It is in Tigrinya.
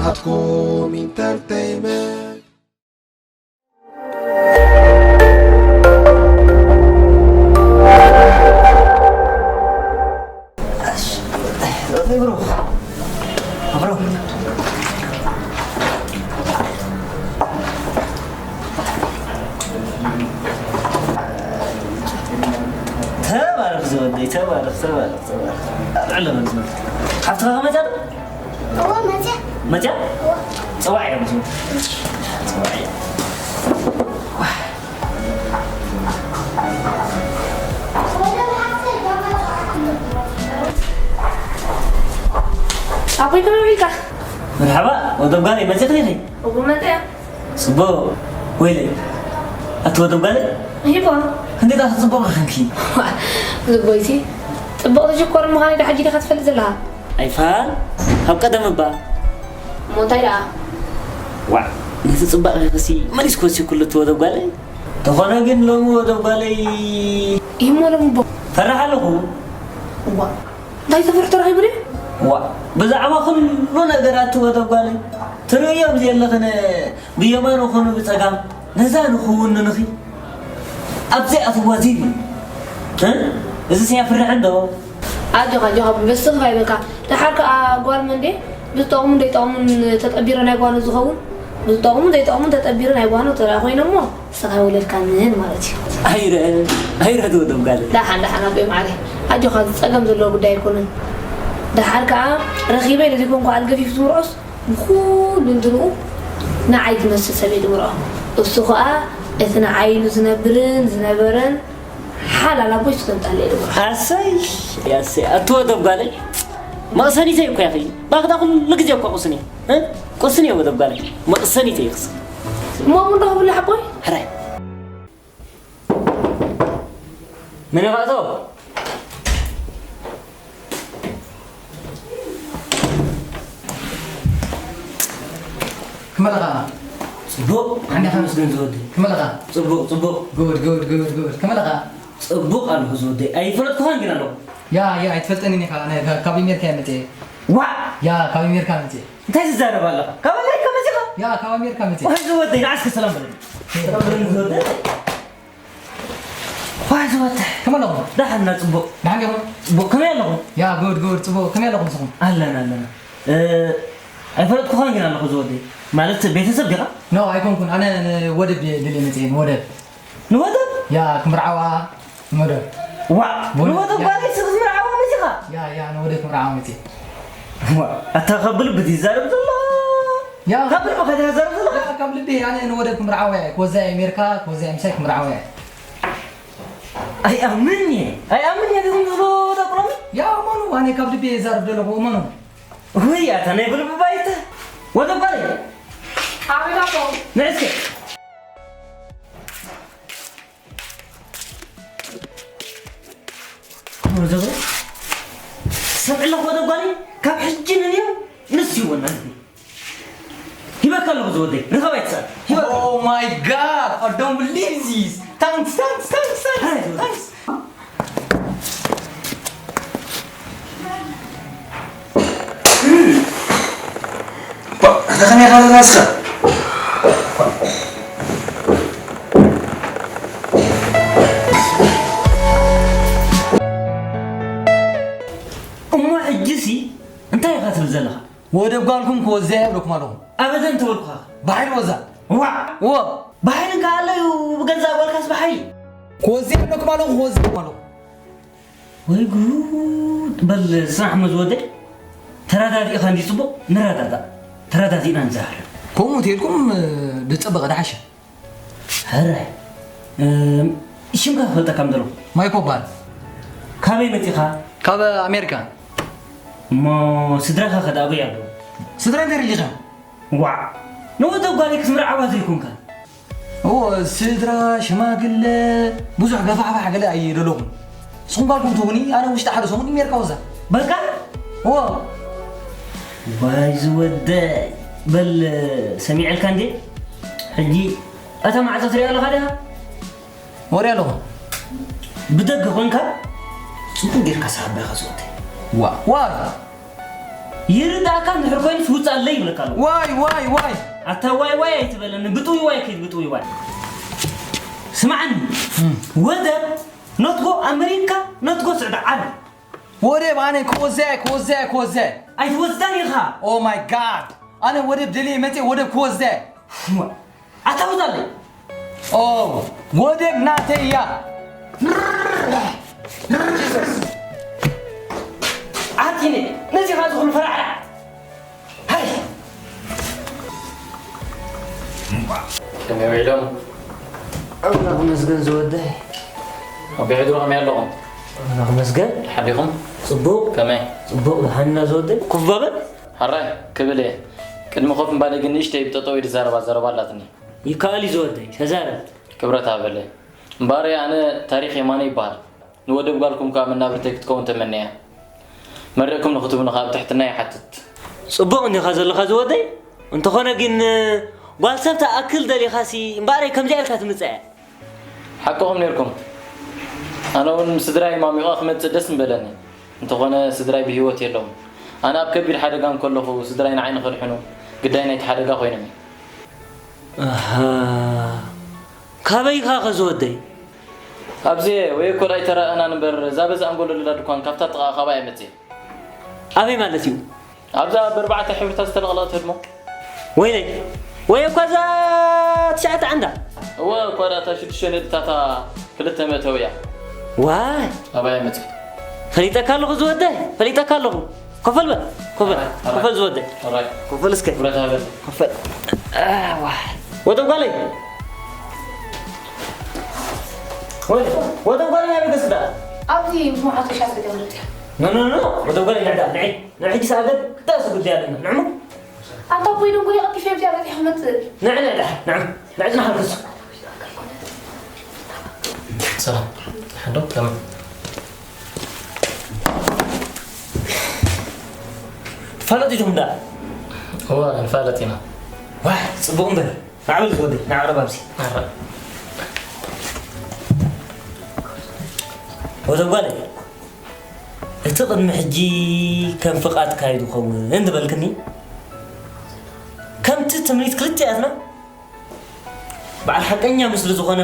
ኣትኩም ኢንተርተይመንት። ተባረኽ ዝወደይ፣ ተባረኽ፣ ተባረኽ፣ ተባረኽ። ኣብ ዕለመን ዝወደይ። ሓፍትኻ ከመጻ ዶ? እወ፣ መጽያ። መጽያ? እወ። ጽዋዕ እዮም ዝወደይ። ጽዋዕ እዮም። ኣቦይ ከመይ ውዒልካ? መርሓባ፣ ወደብ ጓለይ መጺእኺ ዲኺ? እወ መጺአ። ጽቡቕ። ወይለይ፣ ኣቲ ወደብ ጓለይ? ሂቦ። ክንደይ ደኣ ጽቡቕ ኾንኪ? ዝቦይሲ፣ ጽብቕቲ ሽኮር ምዃነይ ዶ ሕጂ ዲኻ ትፈልጥ ዘለኻ? ኣይፋል፣ ካብ ቀደም እባ። እሞ እንታይ ደኣ? ዋዕ፣ ነቲ ጽባቐኺሲ መሊስኪ ወሲኽሉ እቲ ወደብ ጓለይ። ተኾነ ግን ሎሚ ወደብ ጓለይ። ይህሞ ሎሚ እቦ። ፈራሕ ኣለኹ። እዋ፣ እንታይ ተፈርሒ ተረኺቡ ድዩ? ዋዕ፣ ብዛዕባ ኩሉ ነገራት እቲ ወደብ ጓለይ ትርእዮም ዘየለኽን ብየማን ኾኑ ብጸጋም ነዛ ንኽውንንኺ ኣብ ዘይኣትዋ ዚብ እዩ። እ? እዚስ የፍርሕ እንዶ? ኣጆኻ፣ ኣጆኻ፣ ብስኽ ኣይበልካ። ደሓር ከኣ ጓል መንዴ ብዝጠቕሙን ዘይጠቕሙን ተጠቢረ ናይ ጓኖት ዝኸውን፣ ብዝጠቕሙን ዘይጠቕሙን ተጠቢረ ናይ ጓኖት ተደኣ ኮይኖሞ፣ ንስኻ ኣይወለድካንን ማለት እዩ። ኣይረ፣ ኣይረ ትወደም ጋለ። ደሓን፣ ደሓን ኣቦይ ማዕረ። ኣጆኻ፣ እዚ ጸገም ዘለዎ ጉዳይ ኣይኮነን። ደሓር ከኣ ረኺበ ኢለ ዘይኮንኩ ኣልገፊፍ ዝምርዖስ፣ ብኹሉ እንትንኡ ንዓይ ዝመስል ሰብ እየ ዝምርዖ። እሱ ኸኣ እቲ ንዓይ ኢሉ ዝነብርን ዝነበረን ሓላል ኣቦይ ስገምጣለ እየ ዝምርዖ። ኣሰይ፣ ኣሰይ፣ ኣቲ ወደብ ጓለይ። መቕሰኒተይ እኮ ኢኺ። ባክዳ ኩሉ ግዜ እኮ ቁስኒ። እ? ቁስኒ እየ ወደብ ጓለይ። መቕሰኒተይ ኢኺ። እሞ ቡን ዶ ክብላዕ ኣቦይ? ሕራይ። መን ኢኻ እቶ? ክመለኻ? ጽቡቕ፣ ዓንዲ ሓሙስ ግን ዝወዲ። ክመለኻ? ጽቡቕ፣ ጽቡቕ። ጉድ፣ ጉድ፣ ጉድ፣ ጉድ። ክመለኻ? ጽቡቕ ኣለኹ ዝወዲ። ኣይፈለጥኩኻን ግን ኣለኹ። ያ፣ ያ፣ ኣይትፈልጠንን ኢኻ። ኣነ ካብ ኣሜሪካ እየ መጽየ። ዋእ! ያ፣ ካብ ኣሜሪካ መጽየ። እንታይ ትዛረብ ኣለኻ? ካብ ኣሜሪካ መጺኻ? ያ፣ ካብ ኣሜሪካ መጽየ። ዋይ ዝወደይ፣ ንዓስከ ሰላም በለኒ። ሰላም በለኒ ዝወደይ። ዋይ ዝወደይ። ከመይ ኣለኹም? ደሓን ኢና፣ ጽቡቕ። ደሓን ዲኹም? ጽቡቕ። ከመይ ኣለኹም? ያ፣ ጉድ፣ ጉድ፣ ጽቡቕ። ከመይ ኣለኹም ንስኹም? ኣለና፣ ኣለና። እ፣ ኣይፈለጥኩኻን ግን ኣለኹ ዝወደይ። ማለት ቤተሰብ ዲኻ? ኖ፣ ኣይኮንኩን። ኣነ ንወደብ እየ ደልየ መጽየ፣ ንወደብ። ንወደብ? ያ፣ ክምርዓዋ ንወደብ። ዋእ፣ ንወደብ ጓለይ ክትምርዓዋ መጺኻ? ያ፣ ያ፣ ንወደብ ክምርዓዋ መጺየ። ዋእ፣ ኣታ ካብ ብልቢ ድዩ ዝዛረብ ዘሎ? ያ፣ ካብ ብልቢ ከ ድዩ ዝዛረብ ዘሎ? ያ፣ ካብ ልቢ፣ ኣነ ንወደብ ክምርዓዋ እየ። ክወዛ እየ ኣሜሪካ፣ ክወዛ እየ ምሳይ ክምርዓዋ እየ። ኣይኣምን እየ፣ ኣይኣምን እየ፣ ድኹም ዝብሎ ደቁሮም። ያ፣ እመኑ፣ ኣነ ካብ ልቢ እየ ዝዛረብ ዘለኹ፣ እመኑ። ውይ፣ ኣታ ናይ ብልቢ ባይታ። ወደብ ጓለይ። ኣቤት ኣቦ። ንዕስከ። ክቡር ዘበን፣ ሰምዕለኹ ወደ ጓለይ፣ ካብ ሕጂ ንንየው ንስ ይወና ልቢ። ሂበካ ኣለኹ ዝወደይ፣ ርኸብ ኣይትስኣን። ሂበካ። Oh my God! I don't believe this! Thanks, thanks, thanks, thanks, thanks! እታ ከመይ ኢኻ ዘለና እስኻ? እሞ ሕጂሲ እንታይ ኢኻ ትብል ዘለኻ? ወደብ ጓልኩም ክወዝያ እብለኩም ኣለኹ። ኣበደን ተበልኩኻ። ብሓይሊ ወዛ። ዋዕ! እዎ። ብሓይሊ እንካ ኣሎ እዩ፣ ብገዛእ ጓልካስ ብሓይሊ። ክወዝያ እብለኩም ኣለኹ፣ ክወዝያ ኣለኹ። ወይ ጉድ! በል ስራሕ መዝወደይ፣ ተረዳዲእኻ እንዲ ጽቡቕ ንረዳዳእ። ተረዳዲእና ንዛረብ። ከምኡ ተልኩም ድጸበቐ ድሓሸ። ሕራይ። እም፣ ሽምካ ክፈልጠካ ምደለኹ። ማይኮ እበሃል። ካበይ መጺኻ? ካብ ኣሜሪካ። እሞ ስድራኻ ከ ኣበይ ኣለዉ? ስድራይ እንታይ ደሊኻ? ዋዕ! ንወደብ ጓለይ ክትምርዓዋ ዘይኮንካ? እዎ፣ ስድራ፣ ሽማግለ፣ ብዙሕ ገፋሕፋሕ ገለ ኣይደለኹን። ንስኹም ጓልኩም ትሁኒ፣ ኣነ ውሽጢ ሓደ ሰሙን ሜርካ ወዛ። በቃ? እዎ። ዋይ ዝወደይ፣ በል ሰሚዐልካ እንዴ? ሕጂ እታ ማዕጾ ትሪኣ ኣለኻ ዲኻ? ወሪኣ ኣለኹ። ብደገ ኮንካ ጽቡቕ ጌርካ ሰሓባ ኢኻ ዝወደይ። ዋ፣ ዋ። ይርዳእካ እንድሕር ኮይኑስ ውጻለይ ይብለካ ኣለኹ። ዋይ ዋይ ዋይ። ኣታ ዋይ ዋይ ኣይትበለኒ፣ ብጥውይ ዋይ ከይድ ብጥውይ ዋይ። ስምዓኒ፣ ወደብ ኖትጎ ኣመሪካ፣ ኖትጎ ስዑዲ ዓረብ። ወደብ ኣነ ክወስደ ክወስደ ክወስደ። ኣይትወስዳን ኢኻ። Oh my God። ኣነ ወደብ ደልየ መጽየ ወደብ ክወስደ። ኣታ ውጻለይ። ኦ፣ ወደብ ናተይ እያ። ዓቲነ ነዚ ኻዚ ኩሉ ፈራዕራዕ። ሃይ። ከመይ ውዒሎም? ኣምላኽ መስገን ዝወደይ። ኣቦይ ሕድሩ ከመይ ኣለኹም? ኣምላኽ መስገን። ሓዲኹም? ጽቡቕ። ከመይ? ጽቡቕ፣ ደሓንና ዝወደይ። ኩፍ በል። ሕራይ ክብል እየ። ቅድሚ ኮፍ ምባለይ ግን ንእሽተይ ብጠጠው ኢሉ ዝዛረባ ዘረባ ኣላትኒ። ይከኣል እዩ ዝወደይ፣ ተዛረብ። ክብረት ሃበለይ። እምበኣር ኣነ ታሪኽ የማነ ይበሃል። ንወደብ ጓልኩም ከኣ መናብርተይ ክትከውን ተመንያ። መሪቕኩም ንኽትብሉኒ ከኣ ብትሕትና ይሓትት። ጽቡቕ እንዲኻ ዘለኻ ዝወደይ። እንተኾነ ግን፣ ጓል ሰብ ትኣክል ደሊኻሲ እምበኣረይ ከምዚኣ ኢልካ ትምጸእ እያ። ሓቅኹም ኔርኩም። ኣነ እውን ስድራይ ማሚቐ ክመጽእ ደስ ምበለኒ። እንተኾነ ስድራይ ብህይወት የለውን። ኣነ ኣብ ከቢድ ሓደጋ እንከለኹ ስድራይ ንዓይ ንኸድሕኑ ግዳይ ናይቲ ሓደጋ ኮይኖም እዮም። ኣሃ፣ ካበይ ኢኻ ኸ ዝወደይ? ኣብዚ እየ፣ ወይ እኮ ኣይተራእናን እምበር፣ እዛ በዚ ኣንጎሎ ዘላ ድኳን ካብታ ጥቓ ካባይ እያ መጽየ። ኣበይ ማለት እዩ? ኣብዛ ብኣርባዕተ ሕብርታት ዝተለቕለቐት ህድሞ። ወይለይ፣ ወይ እኳ እዛ ትሽዓተ ዓንዳ። እወ፣ እኳ እታ ሽዱሽተ ነጥብታታ ክልተ መእተዊ እያ። ዋይ! ኣባይ መጽ። ፈሊጠካ ኣለኹ ዝወደይ፣ ፈሊጠካ ኣለኹ። ኮፈል በል፣ ኮፈል፣ ኣራይ፣ ኣራይ። ኮፈል ዝወደይ። ኣራይ። ኮፈል እስከ። ብረት ሃበል። ኮፈል። ኣዋ። ወደብ ጓለይ። ወደ-፣ ወደብ ጓለይ ናበይ ገስዳ? ኣብዚ መዓት ሻት ገደም ወዲያ። ኖ፣ ኖ፣ ኖ፣ ወደብ ጓለይ ንዕዳ፣ ንዒ፣ ንዒ፣ ሕጂ ሰኣገድ፣ ዳስ ጉዳይ ኣለና። ንዕሞ? ኣንታ ኣቦይ ደንጎ የቐጢፈ ኣብዚኣ በጺሐ ክመጽእ። ንዕ፣ ንዕ፣ ንዕ፣ ንዕ፣ ንዕ፣ ንሓልክሱ። ሰላም። ሓዶ ከመይ? ትፋለጡ ኢኹም ዳ? እወ፣ ንፋለጥ ኢና። ዋይ፣ ጽቡቕ እምበር። ናዕ በል ዝወደይ፣ ናዕ ቀረብ ኣብዚ። ኣረ። ወደ ጓለይ። እቲ ቅድሚ ሕጂ ከም ፍቓድካ እዩ ዝኸውን ዝበልክኒ፣ ከምቲ ትምኒት ክልቲኣትና በዓል ሓቀኛ ምስሊ ዝኾነ